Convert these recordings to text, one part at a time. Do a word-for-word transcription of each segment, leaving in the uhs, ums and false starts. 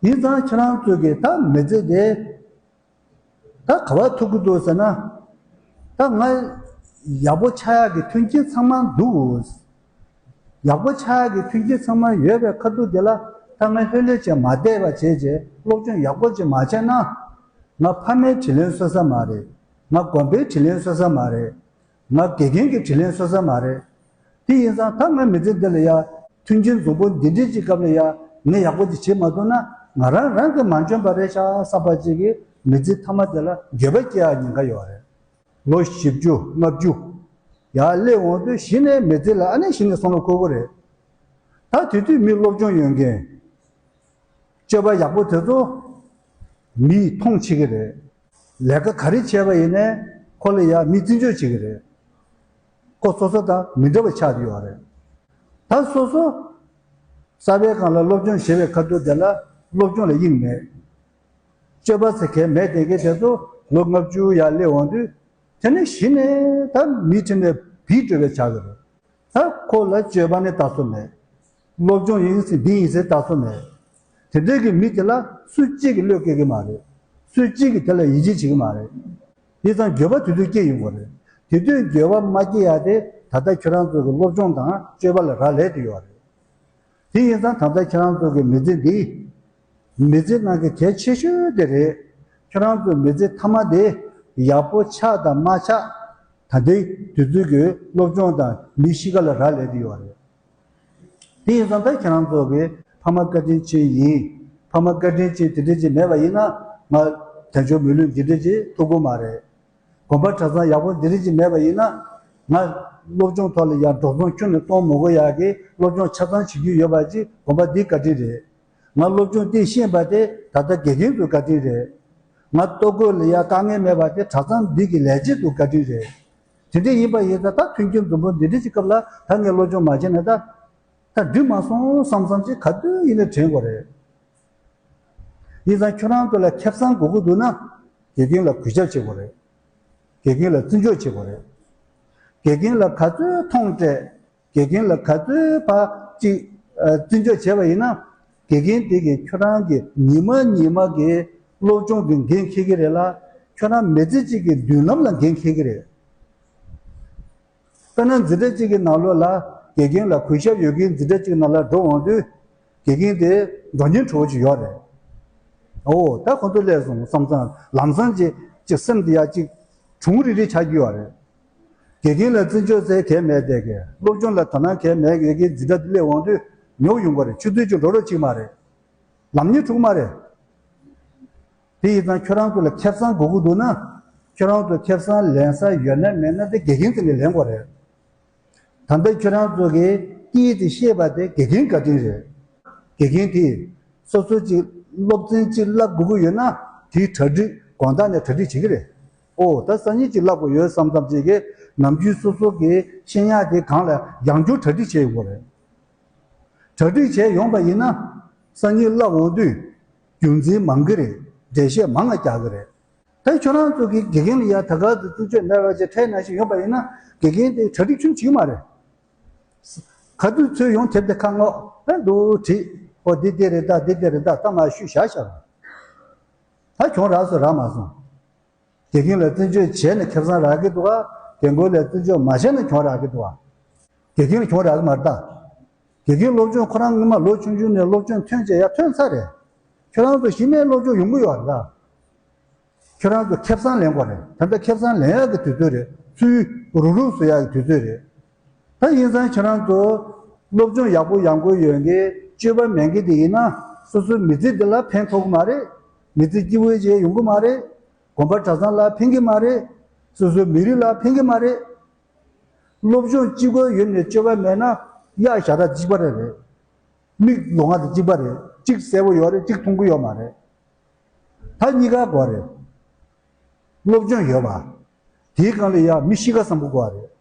ཡིན་ཙང་ཁྱེད་རང་ཚོ་གིས་ད་མི་ཚེ་དེ་ད་ག་པར་ཐུག་གི་འདུག་ཟེར་ན། ད་ང་ཡག་པོ་ཆགས་ཡག་གི་མཐུན་རྐྱེན་ཚང་མ་འདུག། ཡག་པོ་ཆགས་ཡག་གི་མཐུན་རྐྱེན་ཚང་མ་ཡོད་པའི་ཁ་ཐུག་དེ་ལ་ད་ང་ལྷོད་ལྷོད་བྱས་མ་བསྡད་པ་བྱས་རྗེས་སློབ་སྦྱོང་ཡག་པོ་ཅིག་མ་བྱས་ན། ང་ཕ་མའི་དྲིན་ལན་གསོ་ས་མ་རེད། ང་དགོན་པའི་དྲིན་ལན་གསོ་ས་མ་རེད། ང་དགེ་རྒན་གྱི་དྲིན་ལན་གསོ་ས་མ་རེད། དེ་ཡིན་ཙང་ད་ང་མི་ཚེ་འདི་ལ་ཡ་མཐུན་རྐྱེན་འཛོམས་པོ་འདི་འདྲའི་ཅིག་སྐབས་ལ་ཡ་ངས་ཡག་པོ་ཅིག་བྱེད་མ་ཐུབ་ན་ང་རང་རང་གིས་མ་འཇོན་པ་རེད་ཤག་བསམ་པ་ཅིག་གིས་མི་ཚེ་མཐའ་མ་དེ་ལ་འགྱོད་པ་སྐྱེ་ཡག་ཉེན་ཁ་ཡོད་རེད། ལོ་བཞི་བཅུ་ལྔ་བཅུ་ཡར་སླེབས་འོང་དུས་གཞི་ནས་མི་ཚེ་ལ་ཨ་ནེ་གཞི་ནས་བསམ་བློ་འཁོར་གི་རེད། ད་དེ་དུས་མི་སློབ་སྦྱོང་ཡོད་མཁན། སྤྱོད་པ་ཡག་པོ་དེ་ཚོ་མིས་མཐོང་བྱེད་ཀྱི་རེད། ལས་ཀ་ག་རེ་བྱས་པ་ཡིན་ནའི་ཁོ་ལ་ཡ་མིས་བརྩི་འཇོག་བྱེད་ཀྱི་རེད། ཁོ་སོ་སོ་དང་མི་འདྲ་བ་ཆགས་ཡོད་རེད། ད་སོ་སོ་གསར་པའི་སྒང་ལ་སློབ་སྦྱོང་བྱེད་པའི་ཁ་ཐུག་དེ་ལ་སློབ་སྦྱོང་ལ་དབྱིངས་མེད། སྤྱོད་པ་ཟེར་མཁན་མེད་བསྡད་མཁན་དེ་ཚོ་ལོ་ལྔ་བཅུ་ཡར་སླེབས་འོང་དུས་དེ་ནས་གཞི་ནས་ད་མིའི་དྲིན་ལས་བིས་སྤྲོད་པའི་ཆགས་ཀྱི་རེད། ད་ཁོ་ལ་སྤྱོད་པ་ནི་ལྟ་ཚུལ་མེད། སློབ་སྦྱོང་ཡིན་ཟེར་འདི་ཡིན་ཟེར་ལྟ་ཚུལ་མེད། དེ་འདྲའི་གི་མི་དེ་ལ་སུ་གཅིག་གིས་བློ་སྐྱེ་གི་མ་རེད། སུ་གཅིག་གིས་དེ་ལ་ཡིད་ཆེས་བྱེད་ཀྱི་མ་རེད། དེ་ཙང་འགྱོད་པ་དེ་དུས་སྐྱེ་ཡོང་གི་རེད། དེ་དུས་འགྱོད་པ་མ་སྐྱེ་ཡ་དེ་ད་ལྟ་ཁྱོད་རང་ཚོ་གི་སློབ་སྦྱོང་དང་སྤྱོད་པ་ལ་རག་ལས་དེ་ཡོད་རེད། དེ་ཡིན་ཙང་ད་ལྟ་ཁྱེད་རང་ཚོ་གི་མི་ཚེ་འདི། མི་ཚེ་ནང་གི་གལ་ཆེ་ཤོས་དེ་རེད། ཁྱེད་རང་ཚོའི་མི་ཚེ་མཐའ་མ་དེ་ཡག་པོ་ཆགས་དང་མ་ཆགས། ད་ལྟའི་དུས་ཚོད་ཀྱི་སློབ་སྦྱོང་དང་མིའི་གཤིས་ཀ་ལ་རག་ལས་ཀྱི་ཡོད་རེད། དེ་ཡིན་ཙང་ད་ཁྱེད་རང་ཚོ་གི་ཕ་མ་བཀའ་དྲིན་ཅན་ཡིན། ཕ་མ་བཀའ་དྲིན་ཅན་དེ་འདྲ་ཅིག་མེད་པ་ཡིན་ན་ང་དལ་འབྱོར་མི་ལུས་འདི་འདྲ་ཅིག་ཐོབ་ཀྱི་མ་རེད། དགོན་པ་གྲྭ་ཚང་ཡག་པོ་འདི་རིགས་ཅིག་མེད་པ་ཡིན་ན། ང་སློབ་སྦྱོང་ཐོག་ལ་ཡང་འགྲོ་སོང་ཁྱོན་ནས་གཏོང་མི་དགོས་ཡག་གི་སློབ་སྦྱོང་ཆ་ཚང་བྱེད་རྒྱུ་ཡོད་པ་ཅིག་དགོན་པ་འདིའི་བཀའ་དྲིན་རེད། ང་སློབ་སྦྱོང་འདི་ཤེས་པ་དེ་ད་ལྟ་དགེ་རྒན་ཚོའི་བཀའ་དྲིན་རེད། ང་ལྟོ་གོས་ལ་ཡང་དཀའ་ངལ་མེད་པ་དེ་གྲྭ་ཚང་འདི་གི་ལས་བྱེད་ཚོའི་བཀའ་དྲིན་རེད། དེ་འདྲ་ཡིན་པ་ཡིན་ཙང་ད་མཐུན་རྐྱེན་འཛོམས་པོ་འདི་འདྲ་ཅིག་སྐབས་ལ་ད་ངས་སློབ་སྦྱོང་མ་བྱས་ན་ད། ད་འགྲིག་མ་སོང་བསམ་བསམ་ཅིག་ག་དུས་ཡིན་ན་དྲན་དགོས་རེད། ཡིན་ཙང་ཁྱོད་རང་ཚོ་ལ་ཁེ་བཟང་དགོས་ཀྱི་འདུག་ན། དགེ་རྒན་ལ་གུས་ཞབས་བྱེད་དགོས་རེད། དགེ་རྒན་ལ་བརྩི་འཇོག་བྱེད་དགོས་རེད། དགེ་རྒན་ལ་ག་ཚོད་མཐོང་སྤྲད། དགེ་རྒན་ལ་ག་ཚོད་ཕར་ཅིག་ཨ། བརྩི་འཇོག་བྱས་པ་ཡིན་ན། དགེ་རྒན་དེ་གིས་ཁྱོད་རང་གི་ཉི་མ་ཉི་མ་གི་སློབ་སྦྱོང་གི་འགན་འཁྱེར་གྱི་རེད་ལ། ཁྱོད་རང་མི་ཚེ་གཅིག་གི་མདུན་ལམ་ལ་འགན་འཁྱེར་གྱི་རེད། དཔེར་ན་འཛིན་གྲྭ་གཅིག་གི་ནང་ལོགས་ལ་དགེ་རྒན་ལ་གུས་ཞབས་ཡོད་མཁན་འཛིན་གྲྭ་གཅིག་ནང་ལ་འགྲོ་འོང་དུས། དགེ་རྒན་དེ་འགྲོ་སྙིང་བྲོ་བོ་ཅིག་ཡོད་རེད། ཨོ་ད་ཁོ་ཚོ་སླེབས་སོང་བསམ་ཙང་ལམ་སང་ཅིག་ཅིག་སེམས་དེ་ཡག་ཅིག་གྲུང་རིག་རིག་ཆགས་ཀྱི་ཡོད་རེད། དགེ་རྒན་ལ་བརྩི་འཇོག་ཟེར་གང་མེད་བསྡད་མཁན། སློབ་སྦྱོང་ལ་དོ་སྣང་གང་མེད་མཁན་གྱི་འཛིན་གྲྭ་དེ་སླེབས་འོང་དུས་ཉོབ་ཡོང་གི་རེད། ཆུ་ཚོད་ཅིག་འགྲོ་རོགས་བྱེད་ཀྱི་མ་རེད། ལམ་སྙིང་བྲོ་གི་མ་རེད། དེ་ཡིན་ཙང་ཁྱོད་རང་ཚོ་ལ་ཁེ་བཟང་དགོས་ཀྱི་འདུག་ན། ཁྱོད་རང་ཚོ་ཁེ་བཟང་ལེན་ས་ཡོད་ན་མེད་ན་དེ་དགེ་རྒན་ཚོ་ནས་ལེན་དགོས་རེད། ད་ལྟ་ཁྱོད་རང་ཚོ་གིས་སྐད་དེ་ཤེས་པ་དེ་དགེ་རྒན་བཀའ་དྲིན་རེད། དགེ་རྒན་དེས་སོ་སོ་ཅིག་སློབ་ཚན་ཅིག་བསླབ་དགོས་ཀྱི་ཡོད་ན་དེའི་གྲ་སྒྲིག་དགོང་དག་ནས་གྲ་སྒྲིག་བྱེད་ཀྱི་རེད། ཨོ་ད་སང་ཉིན་ཅིག་བསླབ་དགོས་ཡོད་བསམ་བསམ་ཅིག་གིས་ནམ་རྒྱུན་སོ་སོ་གི་ཤེས་ཡག་དེ་སྒང་ལ་ཡང་བསྐྱར་གྲ་སྒྲིག་བྱས་ཡོང་དགོས་རེད། གྲ་སྒྲིག་བྱས་ཡོང་པ་ཡིན་ན། སང་ཉིན་བསླབ་འོང་དུས་རྒྱུ་མཚན་མང་གི་རེད། འགྲེལ་བཤད་མང་ང་རྒྱག་གི་རེད། ད་ཁྱོད་རང་ཚོ་གིས་དགེ་རྒན་ལ་ཡ་ད་ག་ཚོད་བརྩི་འཇོག་མེད་པ་ཅིག་ཁྲལ་ནང་བཞིན་ཡོང་པ་ཡིན་ན་དགེ་རྒན་དེ་གྲ་སྒྲིག་ཁྱོན་བྱེད་ཀྱི་མ་རེད། ག་དུས་ཚོད་ཡོང་དེབ་དེ་ཁ་སྔོག་ཨེ་འདུག་བྲིས། ཨོ་འདི་འདི་རེད་ད་འདི་འདི་རེད་ད་ད་མ་ཞུས་བཞག་བཞག་ད་གྱོང་རག་སོང་རག་མ་སོང་། དགེ་རྒན་ལ་བརྩི་འཇོག་བྱས་ནས་ཁེ་བཟང་རག་གི་འདུག་ག་རྒན་རྒོན་ལ་བརྩི་འཇོག་མ་བྱས་ན་གྱོང་རག་གི་འདུག་ག་དགེ་རྒན་ལ་གྱོང་རག་གི་མ་རེད་ད། དགེ་རྒན་སློབ་སྦྱོང་ཁོ་རང་སྔོན་མ་ལོ་ཆུང་ཆུང་ནས་སློབ་སྦྱོང་ཐོན་བྱས་ཡ་ཐོན་ཚར་རེད། ཁྱོད་རང་ཚོ་གཞི་ནས་སློབ་སྦྱོང་ཡོང་གི་ཡོད་རེད་ད། ཁྱོད་རང་ཚོ་ཁེ་བཟང་ལེན་དགོས་རེད། ད་ལྟ་ཁེ་བཟང་ལེན་ཡག་གི་དུས་ཚོད་རེད། ཚུར་རུག་རུག་བཟོ་ཡག་གི་དུས་ཚོད་རེད། ད་ཡིན་ཙང་ཁྱེད་རང་ཚོ་སློབ་སྦྱོང་ཡག་པོ་ཡག་པོ་ཡོད་མཁན་སྤྱོད་པ་མེད་མཁན་དེ་ཡིན་ན་སོ་སོའི་མི་ཚེ་འདི་ལ་ཕན་ཐོགས་ཀྱི་མ་རེད། མི་ཚེ་སྐྱིད་པོ་ཅིག་ཡོང་གི་མ་རེད། དགོན་པ་གྲྭ་ཚང་ལ་ཕན་གྱི་མ་རེད། སོ་སོའི་མི་རིགས་ལ་ཕན་གྱི་མ་རེད། སློབ་སྦྱོང་གཅིག་པོ་ཡོད་ནས་སྤྱོད་པ་མེད་ན་གཡག་ཞགས་ཁྲ་གཅིག་པ་རེད་རེད། མིག་ལོང་བ་དང་གཅིག་པ་རེད། གཅིག་གསལ་པོ་ཡོད་རེད། གཅིག་མཐོང་གི་ཡོད་མ་རེད། ད་གཉིས་ཀ་དགོས་རེད། སློབ་སྦྱོང་ཡོད་པ། དེའི་སྒང་ལ་ཡང་མི་གཤིས་ཀ་བཟང་པོ་དགོས་པ་རེད།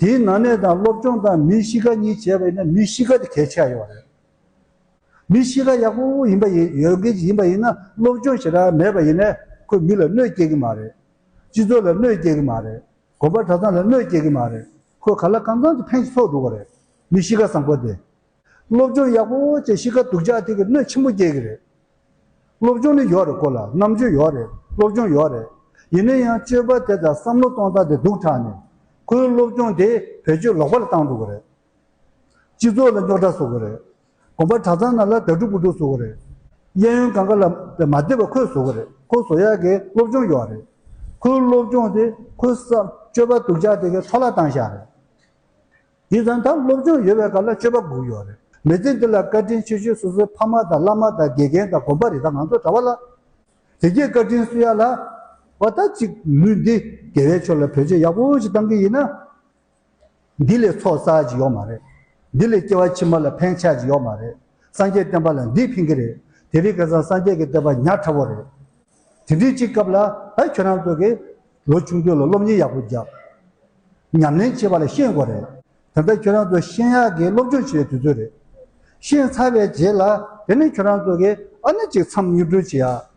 དེའི་ནང་ནས་དང་སློབ་སྦྱོང་དང་མི་གཤིས་ཀ་གཉིས་བྱས་པ་ཡིན་ན་མི་གཤིས་ཀ་དེ་གལ་ཆེ་བ་ཡོད་རེད། མི་གཤིས་ཀ་ཡག་པོ་ཡིན་པ་ཡིན་ཡོད་མཁན་ཅིག་ཡིན་པ་ཡིན་ན་སློབ་སྦྱོང་ཞེ་དྲག་མེད་པ་ཡིན་ནའི་ཁོས་མི་ལ་གནོད་སྐྱེལ་གྱི་མ་རེད། སྤྱི་ཚོགས་ལ་གནོད་སྐྱེལ་གྱི་མ་རེད། དགོན་པ་གྲྭ་ཚང་ལ་གནོད་སྐྱེལ་གྱི་མ་རེད། ཁོས་ག་ལ་གང་འཚམ་གྱི་ཕན་ཞིག་ཐོགས་འགྲོ་གི་རེད། མི་གཤིས་ཀ་བཟང་པོ་དེ། སློབ་སྦྱོང་ཡག་པོ་བྱས་གཤིས་ཀ་སྡུག་ཅག་དེ་གིས་གནོད་ཆེན་པོ་སྐྱེལ་གྱི་རེད། སློབ་སྦྱོང་ནི་ཡོད་རེད། ཁོ་ལ་རྣམ་དཔྱོད་ཡོད་རེད། སློབ་སྦྱོང་ཡོད་རེད། ཡིན་ན་ཡང་སྤྱོད་པ་དེ་དང་བསམ་བློ་གཏོང་སྟངས་དེ་སྡུག་དྲགས་ནས། ཁོའི་སློབ་སྦྱོང་དེ་བེད་སྤྱོད་ལོག་པ་ལ་བཏང་འགྲོ་གི་རེད། སྤྱི་ཚོགས་ལ་རྙོག་དྲ་བཟོ་གི་རེད། དགོན་པ་གྲྭ་ཚང་ནང་ལ་དགྲ་ཕྲུག་བུ་ཕྲུག་བཟོ་གི་རེད། གཡས་གཡོན་གང་ག་ལ་མ་བདེ་བ་ཁོས་བཟོ་གི་རེད། ཁོ་བཟོ་ཡག་གི་སློབ་སྦྱོང་ཡོད་རེད། ཁོའི་སློབ་སྦྱོང་དེ་ཁོའི་བསམ་སྤྱོད་པ་སྡུག་ཅག་དེ་གིས་འཕྲོ་བརླག་བཏང་བཞག་རེད། དེ་ཙང་ད་སློབ་སྦྱོང་ཡོད་པའི་སྐབས་ལ་སྤྱོད་པ་དགོས་ཡོད་རེད། མི་ཚེ་འདི་ལ་བཀའ་དྲིན་ཆེ་ཤོས་སོ་སོའི་ཕ་མ་དང་བླ་མ་དང་དགེ་རྒན་དང་དགོན་པ་རེད། ད་ང་ཚོ་གྲྭ་པ་ལ། དེ་གས་བཀའ་དྲིན་གསོ་ཡག་ལ། འོ་ད་ཅིག་ལུས་འདི་དགེ་བའི་ཕྱོགས་ལ་བེད་སྤྱོད་ཡག་པོ་ཞིག་བཏང་གི་ཡིན་ན། འདི་ལས་ཚོགས་བསགས་ཀྱི་ཡོད་མ་རེད། འདི་ལས་སྐྱེ་བ་ཕྱི་མ་ལ་ཕན་ཆགས་ཀྱི་ཡོད་མ་རེད། སངས་རྒྱས་བསྟན་པ་ལ་འདིས་ཕན་གྱི་རེད། དེ་རིང་ཁ་སང་སངས་རྒྱས་ཀྱི་བསྟན་པ་ཉག་ཕྲ་བོ་རེད། དེ་འདྲའི་ཅིག་སྐབས་ལ་ད་ཁྱོད་རང་ཚོ་གིས་ལོ་ཆུང་དུས་ལ་སློབ་གཉེར་ཡག་པོ་རྒྱབ། ཉམས་ལེན་བྱེད་པ་ལ་ཤེས་དགོས་རེད། ད་ལྟ་ཁྱོད་རང་ཚོ་ཤེས་ཡག་གི་སློབ་སྦྱོང་བྱེད་པའི་དུས་ཚོད་རེད། ཤེས་ཚར་བའི་རྗེས་ལ་དེ་ནས་ཁྱོད་རང་ཚོ་གིས་ཨ་ནི་ཅིག་མཚམས་མྱུར་འགྲུལ་བྱེད་ཡག་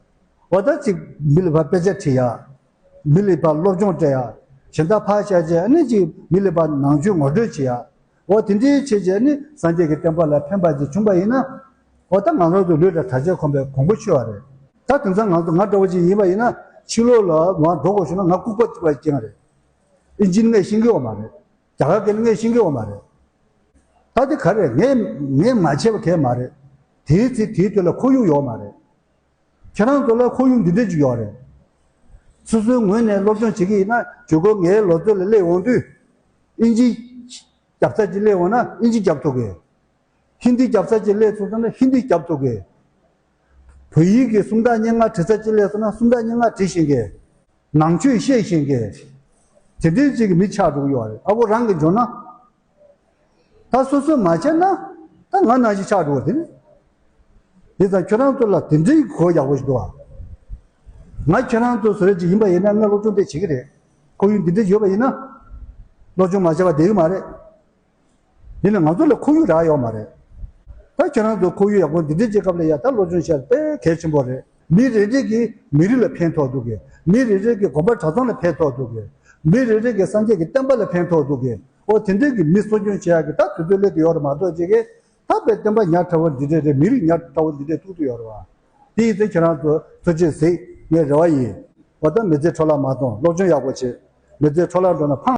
འོ་ད་ཅིག་མི་ལ་ཕར་དཔེ་ཆ་ཁྲིད་ཡག་མི་ལ་ཕར་སློབ་སྦྱོང་སྤྲད་ཡག་གཞན་དག་ཕར་བཞག་བྱས་ཨ་ནི་ཅིག་མི་ལ་ཕར་ནང་ཆོས་ངོ་སྤྲོད་བྱེད་ཡག་འོ་དེ་འདྲའི་བྱས་བྱས་ནི་སངས་རྒྱས་ཀྱི་བསྟན་པ་ལ་ཕན་པ་ཅིག་བྱུང་པ་ཡིན་ན། འོ་ད་ང་རང་ཚོ་ལུས་ལ་དྲག་ཆས་གོན་པའི་གོང་བུ་ཆོད་པ་རེད། ད་དེང་སང་ང་ཚོ་ང་འདྲ་བོ་ཅིག་ཡིན་པ་ཡིན་ན་ཕྱི་ལོགས་ལ་མར་འགྲོ་དགོས་བྱུང་ན་ང་ལྐུགས་པ་གཅིག་པ་ཅན་རེད། ཨིན་ཇི་ནི་ངས་ཤེས་ཀྱི་ཡོད་མ་རེད། རྒྱ་གར་སྐད་ནི་ངས་ཤེས་ཀྱི་ཡོད་མ་རེད། ད་དེ་ག་རེད། ངས་ངས་མ་བྱས་པ་གང་ཡང་མ་རེད། དེའི་ཚེ་དེའི་དུས་ལ་ཁོར་ཡུག་ཡོད་མ་རེད། ཁྱེད་རང་ཚོ་ལ་ཁོར་ཡུག་འདི་འདྲ་ཅིག་ཡོད་རེད། སོ་སོའི་ངོས་ནས་སློབ་སྦྱོང་བྱེད་ཀྱི་ཡིན་ན་ཇུས་འགོད་ངའི་ལོ་ཚོད་ལ་སླེབས་འོང་དུས། ཨིན་ཇི་རྒྱབ་ས་ཅིག་སླེབས་འོང་ན་ཨིན་ཇི་རྒྱབ་ཐུབ་གི། ཧིན་དི་རྒྱབ་ས་ཅིག་སླེབས་ཐུབ་ན་ཧིན་དི་རྒྱབ་ཐུབ་གི། བོད་ཡིག་གི་སུམ་རྟགས་སྙན་ངག་བྲི་ས་ཅིག་སླེབས་སོང་ན་སུམ་རྟགས་སྙན་ངག་བྲི་ཤེས་མཁན། ནང་ཆོས་ཤེས་ཤེས་མཁན། དེ་འདྲའི་ཅིག་གི་མི་ཆགས་འགྲོ་གི་ཡོད་རེད། ཨ་ཁུ་རང་གིས་འཇོན་ན། ད་སོ་སོས་མ་བྱས་ན། ད་ང་ནང་བཞིན་ཆགས་འགྲོ་བ་དེ་ནི། དེ་ཙང་ཁྱོད་རང་ཚོ་ལ་དེ་འདྲའི་གོ་ཡག་པོ་ཞིག་འདུག་ཨ། ང་ཁྱོད་རང་ཚོ་བཟོ་རེ་ཅིག་ཡིན་པ་ཡིན་ན་ང་སློབ་སྦྱོང་དེ་བྱེད་ཀྱི་རེད། ཁོར་ཡུག་འདི་འདྲ་ཡོད་པ་ཡིན་ན། སློབ་སྦྱོང་མ་བྱས་པ་བསྡད་ཡོད་མ་རེད། ཡིན་ནའི་ང་ཚོ་ལ་ཁོར་ཡུག་རག་ཡོད་མ་རེད། ད་ཁྱོད་རང་ཚོ་ཁོར་ཡུག་ཡག་པོ་འདི་འདྲའི་སྐབས་ལ་ཡ་ད་སློབ་སྦྱོང་བྱས་དཔེ་གལ་ཆེན་པོ་རེད། མི་རེ་རེ་གིས་མི་རིགས་ལ་ཕན་ཐོགས་འདུག་གི། མི་རེ་རེ་གིས་དགོན་པ་གྲྭ་ཚང་ལ་ཕན་ཐོགས་འདུག་གི། མི་རེ་རེ་གིས་སངས་རྒྱས་ཀྱི་བསྟན་པ་ལ་ཕན་ཐོགས་འདུག་གི། ཨོ་དེ་འདྲའི་གི་མི་གསོ་སྐྱོང་བྱེད་ཡག་གི་ད་དུས་ཚོད་སླེབས་དུ་ཡོད་རེད་མ་གཏོགས་ཅིག་གི་ད་དཔེ་བསྟན་པ་ཉག་ཕྲ་བོ་འདི་འདྲ་རེད། མི་རིགས་ཉག་ཕྲ་བོ་འདི་འདྲ་ཐུག་དུ་ཡོད་རེད་བ། དེ་ཡིན་ཙང་ཁྱེད་རང་ཚོ་ཐུགས་རྗེ་གཟིགས། ངའི་རེ་བ་ཡིན། ཨོ་ད་མི་ཚེ་འཕྲོ་བརླག་མ་གཏོང་། སློབ་སྦྱོང་ཡག་པོ་བྱེད། མི་ཚེ་འཕྲོ་བརླག་འགྲོ་ན་ཕངས།